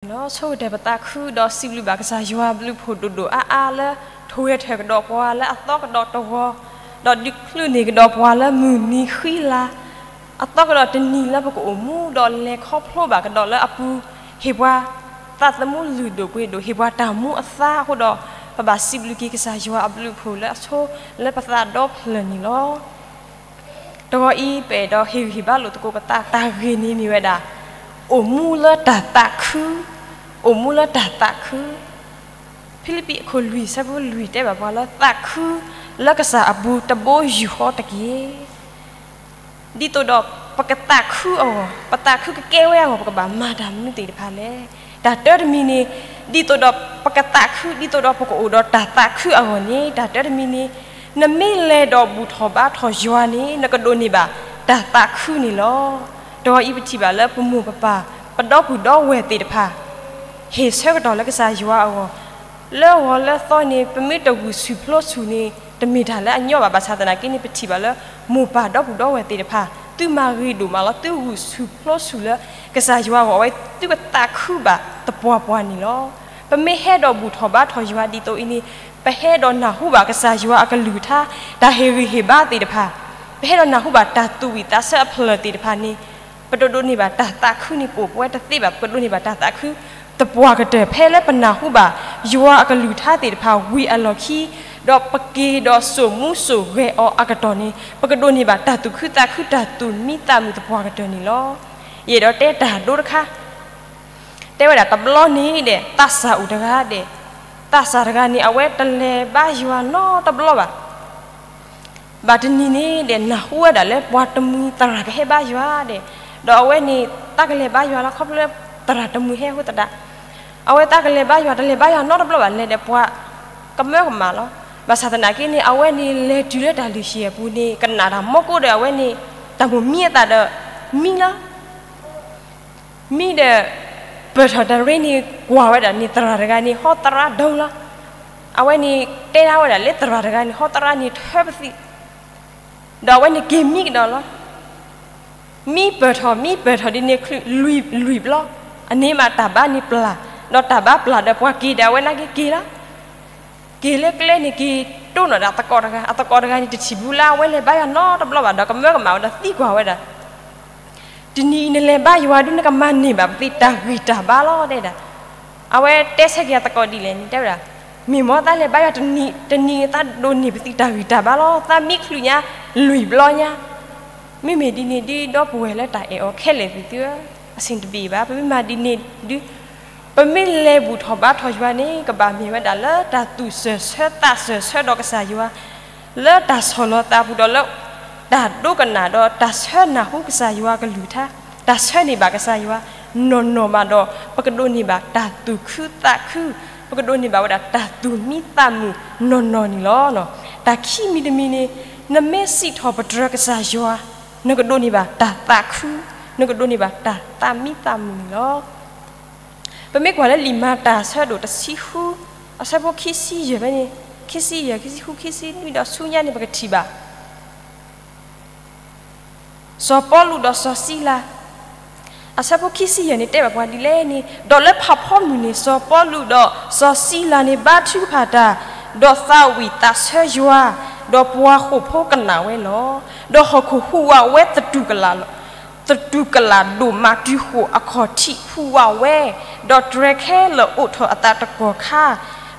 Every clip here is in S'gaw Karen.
ဒီးဆိကတၢၢ်ပသးခုဒီးစံးဘျုးဘၣ်ကစၢ်ယွၤအဘျုးအဖှိၣ်ဒိၣ်ဒိၣ်အါအါလၢ ထိၣ်ဂဲၤထၢၣ်ကဒီးပှၤလၢအသီကဒီးတဝီ, ဒီးဒုးချုးန့ၢ်ကဒီးပှၤလၢမုၢ်နံၤဃံလၤ အသီကဒီးတနံၤလၢပကအိၣ်မူဒီးလဲၤခီဖျိဘၣ်ကဒီးလၢအပူၤ, ဟ့ၣ်ပှၤသးသမူလုၢ်ဒိၣ်ပှ့ၤဒိၣ် ဟ့ၣ်ပှၤတၢ်မူအသါအဃိဒီး, ပဘၣ်စံးဘျုးက့ၤကစၢ်ယွၤအဘျုးအဖှိၣ်လၢအဆိလၢပသးဒီဖျၢၣ်န့ၣ်လီၤ. တဂီၤအံၤ ပအဲၣ်ဒိးဟ့ၣ်ဂံၢ်ဟ့ၣ်ဘါလိာ်သကိးပသး တၢ်ဂ့ၢ်န့ၣ်မ့ၢ်ဝဲဒၣ် အိၣ်မူလၢတၢ်သးခု, အိၣ်မူလၢတၢ်သးခု. ဖံလံးပံးအခိၣ်လွံၢ်ဆၢဖိလွံၢ်တဲဘၣ်ပှၤလၢသးခုလၢကစၢ်အပူၤတဘိယူၢ်ဃီတက့ၢ်. ဒ်သိးဒီးပကသးခုအဂီၢ်, ပသးခုကကဲဝဲအဂီၢ် ပကဘၣ်မၤတၢ်မနုၤသ့ၣ်တဖၣ်လဲၣ်. တၢ်တၢတမံၤန့ၣ် ဒ်သိးဒီးပကသးခု, ဒ်သိးဒီးပကအိၣ်ဒီးတၢ်သးခုအဂီၢ်န့ၣ်, တၢ်တၢတမံၤန့ၣ် နမ့ၢ်လဲၤဒီးဘူၣ်ထီၣ်ဘါထီၣ်ယွၤန့ၣ် နကဒိးန့ၢ်ဘၣ်တၢ်သးခုန့ၣ်လီၤ. တဂီၤအံၤပထံၣ်ဘၣ်လၢပမိၢ်ပပၢ် ပဒီပုၢ်ဒီဝဲၢ်သ့ၣ်တဖၣ် ဟ့ၣ်ဆၢကတီၢ်လၢကစၢ်ယွၤအဂီၢ် လၢဂီၤလၢသီန့ၣ် ပမ့ၢ်တဂုာ်ဆူၣ်ပျိဆူၣ်န့ၣ် တမ့ၢ်တၢ်လၢအညီဘၣ်. ဘၣ်ဆၣ်သနာ်က့န့ၣ် ပထံၣ်ဘၣ်လၢ မိၢ်ပၢ်ဒီပုၢ်ဒီဝဲၢ်သ့ၣ်တဖၣ် သုမၤဂ့ၤဒိၣ်မးလီၤ. သုဂုာ်ဆူၣ်ပျိဆူၣ်လၢကစၢ်ယွၤအဂီၢ် အဝဲသုကသးခုဘၣ်သပှၢ်ပှၢ်န့ၣ်လီၤ. ပမ့ၢ်ဟဲဒီးဘူၣ်ထီၣ်ဘါထီၣ်ယွၤဒ်သိးအံၤန့ၣ် ပဟဲဒီးနၢ်ဟူဘၣ်ကစၢ်ယွၤအကလုၢ်ကထါ တၢ်ဟ့ၣ်ဂံၢ်ဟ့ၣ်ဘါသ့ၣ်တဖၣ်, ပဟဲဒီးနၢ်ဟူဘၣ်တၢ်သူၣ်ဝံၣ်သးဆၢအဖျၢၣ်သ့ၣ်တဖၣ်န့ၣ် ပတဒိးန့ၢ်ဘၣ်တၢ်သးခုန့ၣ် ပအိၣ်ပဝဲတသ့ဘၣ်. ပကဒိးန့ၢ်ဘၣ်တၢ်သးခု သပှၢ်ကတၢၢ် ဖဲလၢပနၢ်ဟူဘၣ်ယွၤအကလုၢ်ကထါသ့ၣ်တဖၣ်ဝံၤအလီၢ်ခံ ဒီးပက့ၤဒီးစိာ်မူစိာ်ဂဲၤအီၤအကတီၢ်န့ၣ် ပကဒိးန့ၢ်ဘၣ်တၢ်သူၣ်ခုသးခု တၢ်သူၣ်မံသးမုာ်သပှၢ်ကတၢၢ်န့ၣ်လီၤ. ယအဲၣ်ဒိးတဲတၢ်ဒိတခါ တဲဝဲဒၣ်တဘျီန့ၣ်ဒီး သးစၢ်အိၣ်တဂၤဒီး သးစၢ်တဂၤန့ၣ် အဝဲတလဲၤဘါယွၤနီတဘျီဘၣ်. ဘၣ်တနံၤန့ၣ်ဒီး နၢ်ဟူဝဲဒၣ်လၢပှၤတမှံၤသရၣ်ကဟဲဘါယွၤဒီး, ဒီးအဝဲန့ၣ် သးကလဲၤဘါယွၤလီၤ ခီဖျိလၢသရၣ်တမှံၤဟဲအဃိသတး အဝဲသးကလဲၤဘါယွၤ တလဲၤဘါယွၤနီတဘျီဘၣ် လဲၤဒီးပှၤကမၢကမၣ်လီၤ. ဘၣ်ဆၣ်သနာ်က့န့ၣ် အဝဲန့ၣ်လဲၤတုၤလၢတၢ်လုၢ်ဟံၣ်အပူၤန့ၣ် ကနၣ်တၢ်မီကိးဒီး အဝဲန့ၣ် တၢ်မိၣ်မံအသးဒီး မံလီၤ. မံဒီး ပၢၢ်ထီၣ်တၢ်ရ့န့ၣ် ကွၢ်ဝဲဒၣ်န့ၣ် သရၣ်တဂၤန့ၣ် ဟီသရၣ်ဒိလီၤ. အဝဲန့ၣ်တဲဒၣ်ဝဲဒၣ်လၢသရၣ်တဂၤန့ၣ် ဟီသရၣ်န့ၣ်ထၢပသံး, ဒီးအဝဲန့ၣ်က့ၤမံကဒီးလီၤ. မံပၢၢ်ထီၣ် မံပၢၢ်ထီၣ်ဒ်န့ၣ် ချုးလွံၢ်ဘျီ, အန့ၣ်မးတၢ်ဘါန့ၣ်ပျၢ်, ဒီးတၢ်ဘါပျၢ်ဒီးပှၤက့ၤဒီးအဝဲနာ်က့က့ၤလီၤ. က့ၤလၢကျဲန့ၣ်က့ၤတိၢ်နီၣ်ဒီးအသကိးတဂၤ, အသကိးတဂၤန့ၣ် တထံၣ်ဘူးလၢအဝဲလဲၤဘါယွၤနီတဘျီဘၣ် ဒီးကမၢကမၣ်ဝဲဒီးသံကွၢ်ဝဲဒၣ် တနံၤအံၤနလဲၤဘါယွၤဒုး နကမၤန့ၢ်ဘၣ်ပသံးတၢ်ဂံၢ်တၢ်ဘါလီၤ တဲဒၣ်. အဝဲတဲဆၢက့ၤအသကိးဒ်လဲၣ်န့ၣ် တဲဝဲဒၣ်, မ့ၢ်မ်သးလဲၤဘါယွၤ တနံၤအံၤသးဒိးန့ၢ်ပသံးတၢ်ဂံၢ်တၢ်ဘါလီၤ, သးမံချုးညါ လွံၢ်ဘျီညါ. မ့မ့ၢ်ဒ်န့ၣ်ဒုး ဒီပုၢ်ဝဲၢ်လၢတၢ်အဲၣ်အီၤခဲလၢာ်သ့ၣ်သုဧၢ, အဆ့ၣ်တဘ့ၣ်ဘၣ်. ပမ့ၢ်မၤဒ်န့ၣ်ဒုး ပမ့ၢ်လဲၤဘူၣ်ထီၣ်ဘါထီၣ်ယွၤန့ၣ် ကဘၣ်မ့ၢ်ဝဲဒၣ်လၢတၢ်သူၣ်စၢၤဆၢသးစၢၤဆၢဒီးကစၢ်ယွၤ, လၢတၢ်ဆီၣ်လီၤသးပူၤဒီးလၢ တၢ်ဒိကနၣ်ဒီးတၢ်ဆၢနၢ်ဟူကစၢ်ယွၤကလုၢ်ကထါ, တၢ်ဆၢန့ၢ်ဘၣ်ကစၢ်ယွၤ နီၢ်နီၢ်ဘၣ်ဒီး ပကဒိးန့ၢ်ဘၣ်တၢ်သူၣ်ခုသးခု, ပကဒိးန့ၢ်ဘၣ်ဝဲဒၣ်တၢ်သူၣ်မံသးမုာ်နီၢ်နီၢ်န့ၣ်လီၤ. တၢ်ခံမံၤတမံၤန့ၣ် နမ့ၢ်စံးထီၣ်ပတြၢၤကစၢ်ယွၤ နကဒိးန့ၢ်ဘၣ်တၢ်သးခု, နကဒိးန့ၢ်ဘၣ်တၢ်သးမံသးမုာ်န့ၣ်လီၤ. ပမ့ၢ်ကွၢ်လၢလံာ်မၤတၢ်အဆၢဒိၣ်တဆံဃု အဆၢဖိခံဆံယဲၢ်ဖဲန့ၣ်, ခံဆံယဲၢ် ခံဆံဃု ခံဆံနွံဒီးဆူညါန့ၣ် ပကထံၣ်ဘၣ် စီၤပီလူးဒီးစီၤစံလၤ. အဆၢဖိခံဆံယဲၢ်န့ၣ် တဲဘၣ်ပှၤဒ်လဲၣ်န့ၣ်, ဒီးလၢဖးဖီမုၢ်န့ၣ် စီၤပီလူးဒီးစီၤစံလၤန့ၣ် ဘါထုကဖၣ်တၢ်, ဒီးသးဝံၣ်သးဆၢယွၤ, ဒီးပှၤဃိာ်ဖိကနၣ်ဝဲလီၤ. ဒီးဟီၣ်ခိၣ်ဟူးဝးဝဲသတူၢ်ကလာ်လီၤ. သတူၢ်ကလာ်ဒိၣ်မးတုၤဃိာ်အခီၣ်ထံးဟူးဝးဝဲ, ဒီးတြဲၤခဲလၢာ်အိးထီၣ်အသးတကီၢ်ခါ,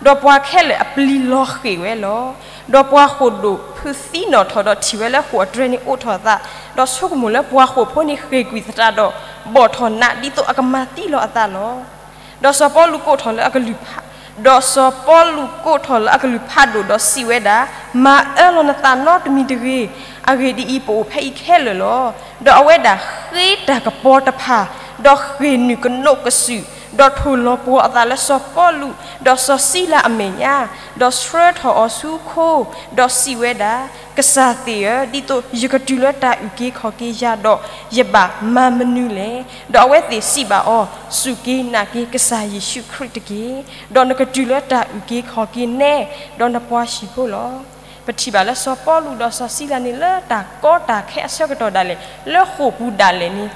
ဒီးပှၤခဲလၢာ်အပျံၤလီၤဃ့ၢ်ဝဲလီၤ. ဒီးပှၤဃိာ်ဒိၣ်ဖုးသံနီၣ်ထီၣ်ဒီးထံၣ်ဝဲလၢဃိာ်အတြဲၤန့ၣ်အိးထီၣ်အသး, ဒီးဆိကမိၣ်လၢပှၤဃိာ်ဖိန့ၣ်ဃ့ၢ်ကွံာ်သတးဒီး ဘီၣ်ထီၣ်နးဒ်သိးအကမၤသံလီၤအသးလီၤ. ဒီးစီၤပီလူးကိးထီၣ်လၢအကလုၢ်ဖး, ဒီးစီၤပီလူးကိးထီၣ်လၢအကလုၢ်ဖးဒိၣ်ဒီးစံးဝဲဒၣ်, မၤအၢလီၤနသးနီတမံၤတဂ့ၤ, အဂ့ၢ်ဒ်အံၤ, ပအိၣ်ဖဲအံၤခဲလၢာ်လီၤ. ဒီးအဝဲဒၣ်ဃ့တၢ်ကပီၤတဖၣ်, ဒီးဃ့ၢ်နုာ်ကနိးကစုာ်, ဒီးထိၣ်လီၤပှီၤအသးလၢစီၤပီလူး, ဒီးစီၤစံလၤအမဲာ်ညါ, ဒီးဆှၢထီၣ်အီၤဆူခိ, ဒီးစံးဝဲဒၣ်, ကစၢ်သ့ၣ်ဧၢ, ဒ်သိးယကတုၤလၢတၢ်အုၣ်က့ၤခီၣ်က့ၤယၤဒီး ယဘၣ်မၤမနုၤလဲၣ်. ဒီးအဝဲသ့ၣ်စံးဘၣ်အီၤ, စူၢ်က့ၤနာ်က့ၤကစၢ်ယ့ၣ်ၡူးခရံာ်တက့ၢ်. ဒီးနကတုၤလၢတၢ်အုၣ်က့ၤခီၣ်က့ၤနဲ ဒီးနပှၤဟံၣ်ဖိလီၤ. ပထံၣ်ဘၣ်လၢစီၤပီလူးဒီးစီၤစံလၤန့ၣ် လၢတၢ်ကီတၢ်ခဲအဆၢကတီၢ်ဒၣ်လဲာ်, လၢဃိာ်ပူၤဒၣ်လဲာ်န့ၣ်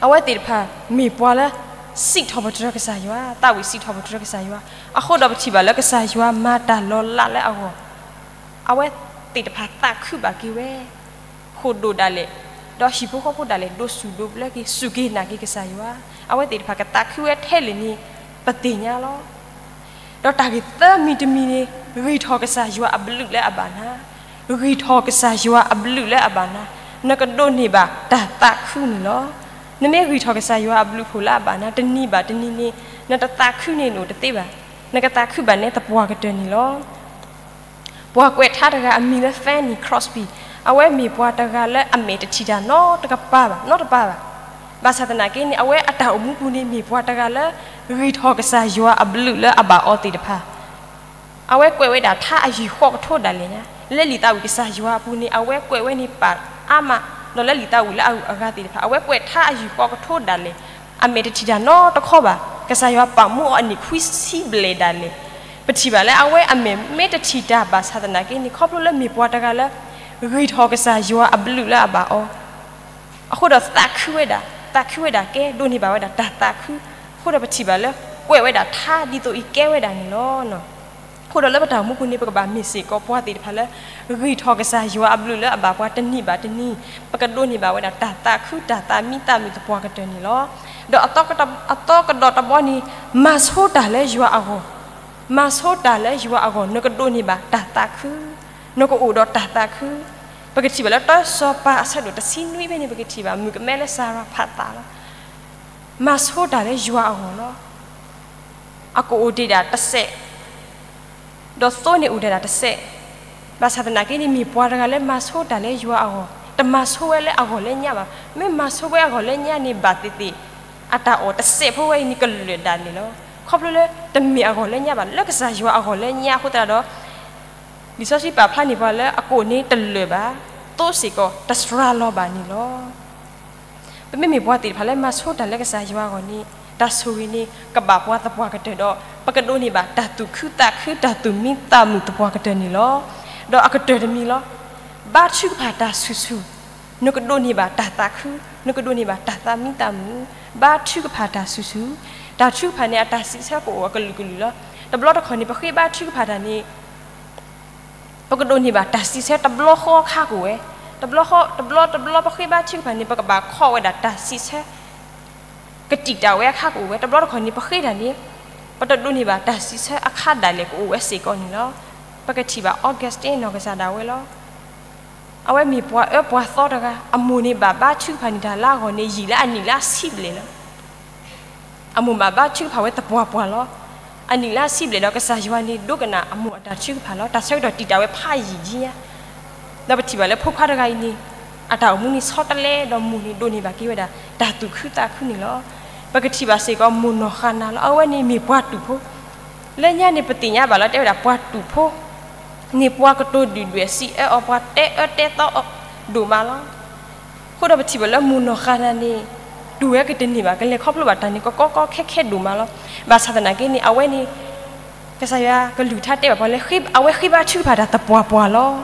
အဝဲသ့ၣ်တဖၣ်မ့ၢ်ပှၤလၢ စံးထီၣ်ပတြၢၤကစၢ်ယွၤ, သးဝံၣ်စံးထီၣ်ပတြၢၤကစၢ်ယွၤ, အဃိဒီးပထံၣ်ဘၣ်လၢကစၢ်ယွၤမၤတၢ်လီၤလးလၢအဂီၢ်, အဝဲသ့ၣ်တဖၣ်သးခုဘၣ်က့ၤဝဲ, ဃိၣ်ဒိၣ်ဒၣ်လဲာ်, ဒီးဟံၣ်ဖိဃီဖိဒၣ်လဲာ် ဒိးစူၣ်ဒိးဘျၢက့ၤ စူၢ်က့ၤနာ်က့ၤကစၢ်ယွၤ, အဝဲသ့ၣ်တဖၣ်ကသးခုဝဲထဲလဲၣ်န့ၣ် ပသ့ၣ်ညါလီၤ. ဒီးတၢ်ဂ့ၢ်သၢမံၤတမံၤန့ၣ် ဂံၢ်ထီၣ်ကစၢ်ယွၤအဘျုးလၢအဘၣ်နၤ, ဂံၢ်ထီၣ်ကစၢ်ယွၤအဘျုးလၢအဘၣ်နၤ, နကဒိးန့ၢ်ဘၣ်တၢ်သးခုန့ၣ်လီၤ. နမ့ၢ်ဂံၢ်ထီၣ်ကစၢ်ယွၤအဘျုးဖှိၣ်လၢအဘၣ်နၤ တနံၤဘၣ်တနံၤန့ၣ် နတသးခုန့ၣ်နအိၣ်တသ့ဘၣ်, နကသးခုဘၣ်နဲသပှၢ်ကတၢၢ်န့ၣ်လီၤ. ပှၤကွဲးထါတဂၤအမံၤလၢ Fanny Crosby, အဝဲမ့ၢ်ပှၤတဂၤလၢအမဲာ်တထံၣ်တၢ်နီတကပၤဘၣ်, နီတပၤဘၣ်. ဘၣ်ဆၣ်သနာ်က့န့ၣ် အဝဲအတၢ်အိၣ်မူပူၤန့ၣ် မ့ၢ်ပှၤတဂၤလၢ ဂံၢ်ထီၣ်ကစၢ်ယွၤအဘျုးလၢအဘၣ်အီၤသ့ၣ်တဖၣ်, အဝဲကွဲးဝဲဒၣ်ထါအယုၢ်ဃီကထိဒၣ်လဲာ်ညါ, လၢလံာ်သးဝံၣ်ကစၢ်ယွၤအပူၤန့ၣ် အဝဲကွဲးဝဲန့ၣ်ပာ်အါမး, ဒီးလၢလံာ်သးဝံၣ်လၢအဂုၤအဂၤသ့ၣ်တဖၣ် အဝဲကွဲးထါအယုၢ်ဃီကထိဒၣ်လဲာ်, အမဲာ်တထံၣ်တၢ်နီတခီဘၣ်, ကစၢ်ယွၤပာ်မူအီၤအနံၣ်ခွံဆံဘျဲၣ်ဒၣ်လဲာ်, ပထံၣ်ဘၣ်လၢအဝဲအမဲာ်မ့ၢ်တထံၣ်တၢ်ဘၣ်ဆၣ်သနာ်က့န့ၣ် ခီဖျိလၢမ့ၢ်ပှၤတဂၤလၢ ဂံၢ်ထီၣ်ကစၢ်ယွၤအဘျုးလၢအဘၣ်အီၤ, အဃိဒီးသးခုဝဲဒၣ်, သးခုဝဲဒၣ်ကဲ ဒိးန့ၢ်ဘၣ်ဝဲဒၣ်တၢ်သးခု, အဃိဒီးပထံၣ်ဘၣ်လၢ ကွဲးဝဲဒၣ်ထါဒ်သိးအံၤကဲဝဲဒၣ်န့ၣ်လီၤ. အဃိဒီးလၢပတၢ်အိၣ်မူပူၤန့ၣ် ပကဘၣ်မ့ၢ်စ့ၢ်ကီးပှၤသ့ၣ်တဖၣ်လၢ ဂံၢ်ထီၣ်ကစၢ်ယွၤအဘျုးလၢအဘၣ်ပှၤတနံၤဘၣ်တနံၤ, ပကဒိးန့ၢ်ဘၣ်ဝဲဒၣ်တၢ်သးခု တၢ်သးမံသးမုာ်သပှၢ်ကတၢၢ်န့ၣ်လီၤ. ဒီးအသီကဒီးတဘီန့ၣ် မၤဆိတၢ်လၢယွၤအဂီၢ်, မၤဆိတၢ်လၢယွၤအဂီၢ် နကဒိးန့ၢ်ဘၣ်တၢ်သးခု, နကအိၣ်ဒီးတၢ်သးခု, ပကထံၣ်ဘၣ်လၢတၢစီၤပၤအဆၢဒိၣ်တဆံနွံဖဲန့ၣ် ပကထံၣ်ဘၣ်မုၣ်ကမဲလၢစၤရၤဖးသးလီၤ. မၤဆိတၢ်လၢယွၤအဂီၢ်လီၤ. အကအိၣ်ဒံးဒၣ်တစဲး, ဒီးသိန့ၣ်အိၣ်ဒံးဒၣ်တစဲး, ဘၣ်ဆၣ်သနာ်က့န့ၣ် မ့ၢ်ပှၤတဂၤလၢမၤဆိတၢ်လၢယွၤအဂီၢ်, တမၤဆိဝဲလၢအဂီၢ်လၢညါဘၣ်. မ့ၢ်မၤဆိဝဲအဂီၢ်လၢညါန့ၣ် ဘၣ်သ့ၣ်သ့ၣ် အတၢ်အီၣ်တစဲးဖိဝဲအံၤန့ၣ် ကလၢာ်ဒၣ်န့ၣ်လီၤ. ခီဖျိလၢတမ့ၢ်အဂီၢ်လၢညါဘၣ်, လၢကစၢ်ယွၤအဂီၢ်လၢညါအဃိသတးဒီး လံာ်စီဆှံပာ်ဖျါန့ၢ်ပှၤလၢအကအိၣ်န့ၣ်တလၢာ်ဘၣ်, သိစ့ၢ်ကီးတစှၤလီၤဘၣ်န့ၣ်လီၤ. ပမ့မ့ၢ်ပှၤသ့ၣ်တဖၣ်လၢမၤဆိတၢ်လၢကစၢ်ယွၤအဂီၢ်န့ၣ် တၢ်ဆိၣ်ဂ့ၤန့ၣ် ကဘၣ်ပှၤသပှၢ်ကတၢၢ်ဒီး ပကဒိးန့ၢ်ဘၣ်တၢ်သူၣ်ခုသးခု တၢ်သူၣ်မံသးမုာ်သပှၢ်ကတၢၢ်န့ၣ်လီၤ. ဒီးအကတၢၢ်တမံၤလီၤ. ဘါထုကဖၣ်တၢ်ဆူၣ်ဆူၣ်, နကဒိးန့ၢ်ဘၣ်တၢ်သးခု, နကဒိးန့ၢ်ဘၣ်တၢ်သးမံသးမုာ်, ဘါထုကဖၣ်တၢ်ဆူၣ်ဆူၣ်. တၢ်ထုကဖၣ်န့ၣ် အတၢ်စံးဆၢကအိၣ်အကလုာ်ကလုာ်လီၤ. တဘျီတခီၣ်န့ၣ် ပဃ့ဘါထုကဖၣ်တၢ်န့ၣ် ပကဒိးန့ၢ်ဘၣ်တၢ်စံးဆၢတဘျီဃီအခါကအိၣ်ဝဲ, တဘျီဃီ, တဘျီတဘျီပဃ့ဘါထုကဖၣ်န့ၣ် ပကဘၣ်ခီဝဲဒၣ်တၢ်စံးဆၢ ကတံာ်တာ်ဝဲအခါကအိၣ်ဝဲ, တဘျီတခီၣ်န့ၣ် ပဃ့တၢ်န့ၣ် ပတဒိးန့ၢ်ဘၣ်တၢ်စံးဆၢအခါဒၣ်လဲာ်ကအိၣ်ဝဲစ့ၢ်ကီးန့ၣ်လီၤ. ပကထံၣ်ဘၣ် Augustine နီၢ်ကစၢ်ဒၣ်ဝဲလီၤ. အဝဲမ့ၢ်ပှၤအၢပှၤသီတဂၤ, အမိၢ်န့ၣ်ဘၣ်ဘါထုကဖၣ်န့ၢ်တၢ်လၢအဂီၢ်န့ၣ် ယံာ်လၢအနံၣ်လၢအဆံဘျဲၣ်လီၤ. အမိၢ်ဘၣ်ဘါထုကဖၣ်ဝဲသပှၢ်ပှၢ်လီၤ. အနံၣ်လၢအဆံဘျဲၣ်ဒီး ကစၢ်ယွၤန့ၣ် ဒိကနၣ်အမိၢ်အတၢ်ထုကဖၣ်လီၤ. တၢ်ဆၢကတီၢ်တံာ်တာ်ဝဲဖးယံာ်ယံာ်ညါ ဒီးပထံၣ်ဘၣ်လၢဖိခွါတဂၤအံၤန့ၣ် အတၢ်အိၣ်မူန့ၣ်ဆီတလဲဒီးမိၢ်န့ၣ်ဒိးန့ၢ်ဘၣ်က့ၤဝဲဒၣ် တၢ်သူၣ်ခုသးခုန့ၣ်လီၤ. ပကထံၣ်ဘၣ်စ့ၢ်ကီးမိၢ်နီၢ်ဃၤနၤလီၤ. အဝဲန့ၣ်မ့ၢ်ပှၤတူာ်ဖိ, လၢညါန့ၣ် ပသ့ၣ်ညါဘၣ်လီၤတဲဝဲဒၣ်ပှၤတူာ်ဖိ န့ၢ်ပှၤကတိၤဒုၣ်ဒွဲၣ်စံးအၢအီၤ ပှၤတဲအၢတဲသီအီၤဒိၣ်မးလီၤ. အဃိဒီးပထံၣ်ဘၣ်လၢမိၢ်နီၢ်ဃၤနၤန့ၣ် တူၢ်ဝဲကတန့ၢ်ဘၣ် ကလဲၤခီဖျိဘၣ်တၢ်န့ၣ် ကကီကီခဲခဲဒိၣ်မးလီၤ. ဘၣ်ဆၣ်သနာ်က့န့ၣ် အဝဲန့ၣ် ကစၢ်ယွၤကလုၢ်ကထါတဲဘၣ်ပှၤလၢ အဝဲဃ့ဘါထုကဖၣ်တၢ်သပှၢ်ပှၢ်လီၤ.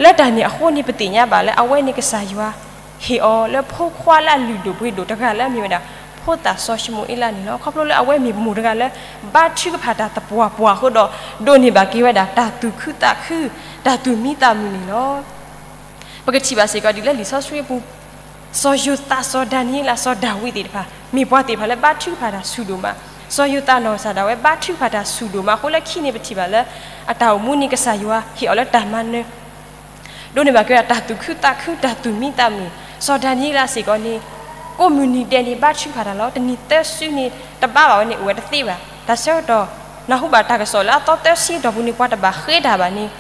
လၢတၢ်န့ၣ်အဃိန့ၣ် ပသ့ၣ်ညါဘၣ်လၢအဝဲန့ၣ်ကစၢ်ယွၤ ဟ့ၣ်အီၤလၢဖိခွါလၢအလုၢ်ဒိၣ်ပှ့ၤဒိၣ်တဂၤလၢအမ့ၢ်ဝဲဒၣ် ဖိသၣ်စီၤၡမူၤအ့လးန့ၣ်လီၤ. ခီဖျိလၢအဝဲမ့ၢ်မိၢ်တဂၤလၢ ဘါထုကဖၣ်တၢ်သပှၢ်ပှၢ်အဃိဒီး ဒိးန့ၢ်ဘၣ်က့ၤဝဲဒၣ်တၢ်သူၣ်ခုသးခု တၢ်သူၣ်မံသးမုာ်န့ၣ်လီၤ. ပကထံၣ်ဘၣ်စ့ၢ်ကီးဒ်လၢလံာ်စီဆှံအပူၤ စီၤယိၤသး စီၤဒၤနံးယ့လး စီၤဒၤဝံးသ့ၣ်တဖၣ် မ့ၢ်ပှၤသ့ၣ်တဖၣ်လၢဘါထုကဖၣ်တၢ်ဆူၣ်ဒိၣ်မး. စီၤယိၤသးနီၢ်ကစၢ်ဒၣ်ဝဲ ဘါထုကဖၣ်တၢ်ဆူၣ်ဒိၣ်မးအဃိ လၢခံန့ၣ်ပထံၣ်ဘၣ်လၢ အတၢ်အိၣ်မူန့ၣ် ကစၢ်ယွၤဟ့ၣ်အီၤလၢတၢ်မၤနၢၤ ဒိးန့ၢ်ဘၣ်က့ၤဝဲဒၣ်တၢ်သူၣ်ခုသးခု တၢ်သူၣ်မံသးမုာ်. စီၤဒၤနံးယ့လးစ့ၢ်ကီးန့ၣ် ကိးမုၢ်နံၤဒဲးန့ၣ် ဘါထုကဖၣ်တၢ်လီၤ. တနံၤသၢစုန့ၣ် တဘါဘၣ်ဝဲန့ၣ် အိၣ်ဝဲတသ့ဘၣ်. တၢ်ဆၢကတီၢ် နၢ်ဟူဘၣ်တၢ်ကစီၣ်လၢအသီသၢဆံအတီၢ်ပူၤန့ၣ် ပှၤတဘၣ်ဃ့တၢ်ဘၣ်န့ၣ်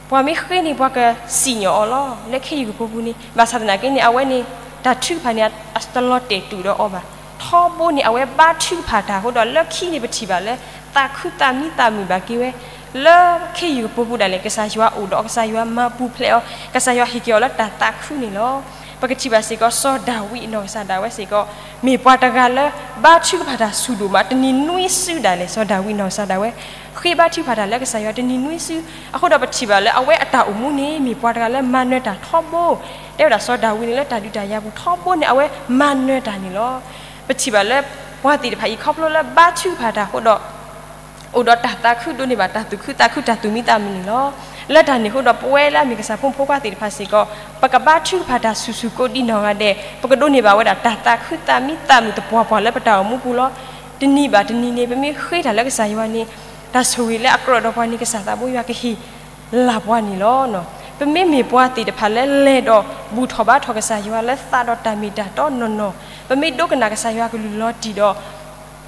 ပှၤမ့ၢ်ဃ့န့ၣ် ပှၤကစံၣ်ညီၣ်အီၤလီၤ. လၢခ့ယုၢ်ကပူၤပူၤန့ၣ် ဘၣ်ဆၣ်သနာ်က့န့ၣ် အဝဲန့ၣ် တၢ်ထုကဖၣ်န့ၣ် တလီၤတဲာ်တူာ်ဒီးအီၤဘၣ်. ထီဘိန့ၣ် အဝဲဘါထုကဖၣ်တၢ်အဃိဒီး လၢခံန့ၣ်ပထံၣ်ဘၣ်လၢ သးခုသးမံသးမုာ်ဘၣ်က့ၤဝဲ လၢခ့ယုၢ်ကပူၤပူၤဒၣ်လဲာ် ကစၢ်ယွၤအိၣ်ဒီးအီၤ ကစၢ်ယွၤမၤပူၤဖျဲးအီၤ ကစၢ်ယွၤဟ့ၣ်က့ၤအီၤလၢတၢ်သးခုန့ၣ်လီၤ. ပကထံၣ်ဘၣ်စ့ၢ်ကီး စီၤဒၤဝံးနီၢ်ကစၢ်ဒၣ်ဝဲစ့ၢ်ကီး မ့ၢ်ပှၤတဂၤလၢ ဘါထုကဖၣ်တၢ်ဆူၣ်ဒိၣ်မး တနံၤနွံစုဒၣ်လဲာ် စီၤဒၤဝံးနီၢ်ကစၢ်ဒၣ်ဝဲ ဃ့ဘါထုကဖၣ်တၢ်လၢကစၢ်ယွၤတနံၤနွံစု အဃိဒီးပထံၣ်ဘၣ်လၢအဝဲအတၢ်အိၣ်မူန့ၣ် မ့ၢ်ပှၤတဂၤလၢမၤနၢၤတၢ်ထီဘိ တဲဝဲဒၣ်စီၤဒၤဝံးန့ၣ်လၢတၢ်ဒုးတၢ်ယၤပူၤထီဘိန့ၣ် အဝဲမၤနၢၤတၢ်န့ၣ်လီၤ. ပထံၣ်ဘၣ်လၢ ပှၤသ့ၣ်တဖၣ်အံၤခီဖျိလၢဘါထုကဖၣ်တၢ်အဃိဒီး အိၣ်ဒီးတၢ်သးခု ဒိးန့ၢ်ဘၣ်တၢ်သူၣ်ခုသးခု တၢ်သူၣ်မံသးမုာ်န့ၣ်လီၤ. လၢတၢ်န့ၣ်အဃိဒီး ပဝဲလၢအမ့ၢ်ကစၢ်ဖိမုၣ်ဖိခွါသ့ၣ်တဖၣ်စ့ၢ်ကီး ပကဘါထုကဖၣ်တၢ်ဆူၣ်ဆူၣ်ကိးဒံနီၢ်ဂၤဒဲး ပကဒိးန့ၢ်ဘၣ်ဝဲဒၣ်တၢ်သးခုသးမံသးမုာ်သပှၢ်ပှၢ်လၢပတၢ်အိၣ်မူပူၤလီၤ. တနံၤဘၣ်တနံၤန့ၣ် ပမ့ၢ်ဃ့တၢ်လၢကစၢ်ယွၤန့ၣ် တၢ်ဆိၣ်ဂ့ၤလၢအကြၢးဒီးပှၤန့ၣ် ကစၢ်သးဘိယွၤကဟ့ၣ် လၢ်ပှၤန့ၣ်လီၤ. ပမ့ၢ်မ့ၢ်ပှၤသ့ၣ်တဖၣ်လၢလဲၤဒီးဘူၣ်ထီၣ်ဘါထီၣ်ကစၢ်ယွၤလၢသးဒီးတၢ်မ့ၢ်တၢ်တီနီၢ်နီၢ်, ပမ့ၢ်ဒိကနၣ်ကစၢ်ယွၤကလုၢ်လီၤတံၢ်ဒီး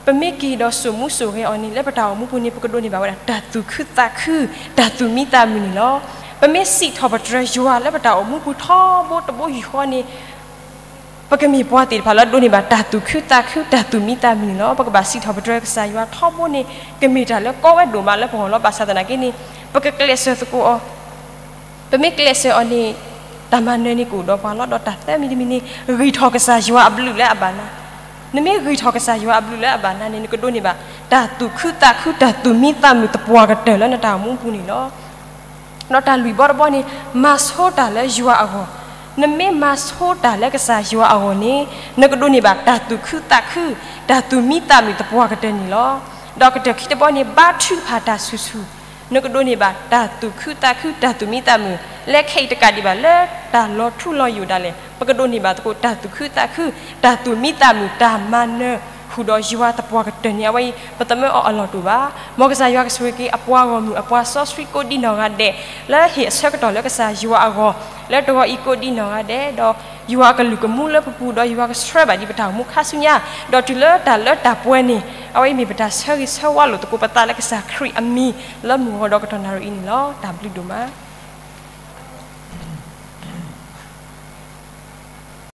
ပမ့ၢ်က့ၤဒီးစိာ်မူစိာ်ဂဲၤအီၤန့ၣ် လၢပတၢ်အိၣ်မူပူၤန့ၣ် ပကဒိးန့ၢ်ဘၣ်ဝဲဒၣ်တၢ်သူၣ်ခုသးခု တၢ်သူၣ်မံသးမုာ်န့ၣ်လီၤ. ပမ့ၢ်စံးထီၣ်ပတြၢၤယွၤလၢပတၢ်အိၣ်မူပူၤထီဘိတဘိယူၢ်ဃီန့ၣ် ပကမ့ၢ်ပှၤသ့ၣ်တဖၣ်လၢဒိးန့ၢ်ဘၣ်တၢ်သူၣ်ခုသးခု တၢ်သူၣ်မံသးမုာ်န့ၣ်လီၤ. ပကဘၣ်စံးထီၣ်ပတြၢၤကစၢ်ယွၤထီဘိန့ၣ် ကမ့ၢ်တၢ်လၢကီဝဲဒိၣ်မးလၢပဂီၢ်လီၤ. ဘၣ်ဆၣ်သနာ်က့န့ၣ် ပကကျဲးစၢးသကိးအီၤ, ပမ့ၢ်ကျဲးစၢးအီၤန့ၣ် တၢ်မၤနၢၤန့ၣ်ကအိၣ်ဒီးပှၤလီၤ. ဒီးတၢ်သၢမံၤတမံၤန့ၣ် ဂံၢ်ထီၣ်ကစၢ်ယွၤအဘျုးလၢအဘၣ်နၤ, နမ့ၢ်ဂံၢ်ထီၣ်ကစၢ်ယွၤအဘျုးလၢအဘၣ်နၤန့ၣ် နကဒိးန့ၢ်ဘၣ် တၢ်သူၣ်ခုသးခု တၢ်သူၣ်မံသးမုာ်သပှၢ်ကတၢၢ်လၢနတၢ်အိၣ်မူပူၤန့ၣ်လီၤ. ဒီးတၢ်လွံၢ်ဘီတဘီန့ၣ် မၤဆိတၢ်လၢယွၤအဂီၢ်, နမ့ၢ်မၤဆိတၢ်လၢကစၢ်ယွၤအဂီၢ်န့ၣ် နကဒိးန့ၢ်ဘၣ်တၢ်သူၣ်ခုသးခု တၢ်သူၣ်မံသးမုာ်သပှၢ်ကတၢၢ်န့ၣ်လီၤ. ဒီးကတၢၢ်ခံတဘီန့ၣ် ဘါထုကဖၣ်တၢ်ဆူၣ်ဆူၣ်, နကဒိးန့ၢ်ဘၣ်တၢ်သူၣ်ခုသးခု တၢ်သူၣ်မံသးမုာ်, လၢခဲအံၤတကးဒံးဘၣ်လၢတၢ်လီၤထူလီၤယိာ်ဒၣ်လဲာ် ပကဒိးန့ၢ်ဘၣ်သကိးတၢ်သူၣ်ခုသးခု တၢ်သူၣ်မံသးမုာ် တၢ်မၤနၢၤဃုာ်ဒီးယွၤသပှၢ်ကတၢၢ်န့ၣ် အဝဲအံၤ ပသမၢအီၤအလီၢ်တအိၣ်ဘၣ်. မ်ကစၢ်ယွၤကဆိၣ်ဂ့ၤက့ၤအပှၤဂီၢ်မုၢ်အပှၤစီဆှံကိးဒံနီၢ်ဂၤဒဲး လၢဟ့ၣ်အဆၢကတီၢ်လၢကစၢ်ယွၤအဂီၢ် လၢတဂီၤအံၤကိးဒံနီၢ်ဂၤဒဲး, ဒီးယွၤအကလုၢ်ကမူလၢပပူၤ, ဒီးယွၤကဆှၢဘၣ်ဒံးပတၢ်အိၣ်မူခါဆူညါ, ဒီးတုၤလၢတၢ်လၢတၢ်ပှဲၤန့ၣ် အဝဲအံၤမ့ၢ်ပတၢ်ဆၢဂ့ၤဆၢဝါလိာ်သကိးပသးလၢကစၢ်ခရံာ်အမံၤ လၢမုၢ်ဂီၤဒီးကတီၢ်နၣ်ရံၣ်အံၤန့ၣ်လီၤ. တၢ်ဘျုးဒိၣ်မး.